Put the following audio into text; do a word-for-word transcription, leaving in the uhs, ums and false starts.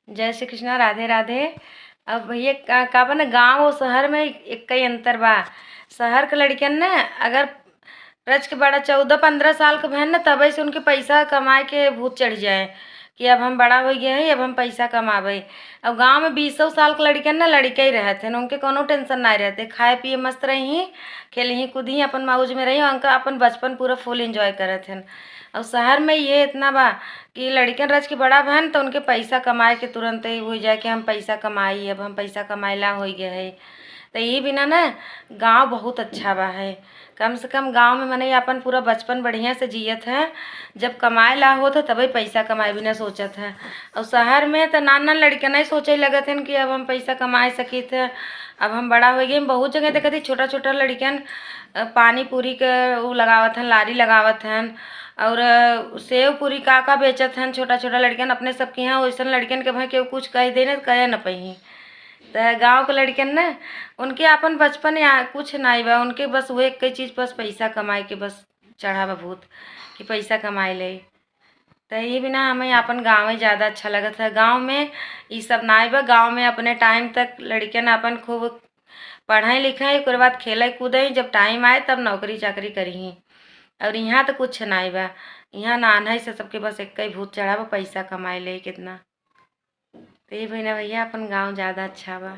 जय श्री कृष्णा, राधे राधे। अब भैया का, का बा ना, गाँव और शहर में एक कई अंतर बा। शहर के लड़कियन ना, अगर रच के बड़ा चौदह पन्द्रह साल के भएन ना, तबे से उनके पैसा कमाए के भूत चढ़ जाए कि अब हम बड़ा हो गए हैं, अब हम पैसा कमाबे। अब गाँव में बीसों साल के लड़कियन ना लड़के ही रहत हैं, उनके कोनो टेंशन नहीं रहते, खाए पिए मस्त रही, खेलही कूदही, अपन मौज में रही, उनका अपन बचपन पूरा फुल एंजॉय करत हैं। और शहर में ये इतना बा कि लड़कियन रच के बड़ा भएन तो उनके पैसा कमाए के तुरंत ही हो जाए कि हम पैसा कमाई, अब हम पैसा कमाए ला हो गए है। तो यही बिना ना गाँव बहुत अच्छा बा है। कम से कम गाँव में मनई अपन पूरा बचपन बढ़िया से जियत है। जब कमाए ला होत है तबे पैसा कमाए बिना सोचत है। और शहर में तो नान नान लड़के नहीं सोचे लगत हैं कि अब हम पैसा कमाए सकित है, अब हम बड़ा हो गए। बहुत जगह देखत ही छोटा छोटा लड़कियन अ, पानी पूरी के उ लगावत हन, लारी लगावत हन, और अ, सेव पूरी का का बेचत हन छोटा छोटा लड़कियन। अपने सबके यहाँ वैसन लड़कियन के भाई केहू कुछ कह दे ना, कहे न पही। तो गाँव के लड़कियन ना, उनके अपन बचपन या कुछ नहीं बा, उनके बस वो एक ही चीज़, बस पैसा कमाए के बस चढ़ा बा भूत कि पैसा कमाए ले। तो ये बिना हमें अपन गाँव ही ज़्यादा अच्छा लगत है। गाँव में ये सब नाई बा। गाँव में अपने टाइम तक लड़कियन अपन खूब पढ़े लिखे, ओकर बाद खेले कूदे, जब टाइम आए तब नौकरी चाकरी करी। और यहाँ तो कुछ नाई बा। यहाँ नान्है से सबके बस एक ही भूत चढ़ा बा, पैसा कमाए ले कितना। तो ये बिना भैया अपन गाँव ज़्यादा अच्छा बा।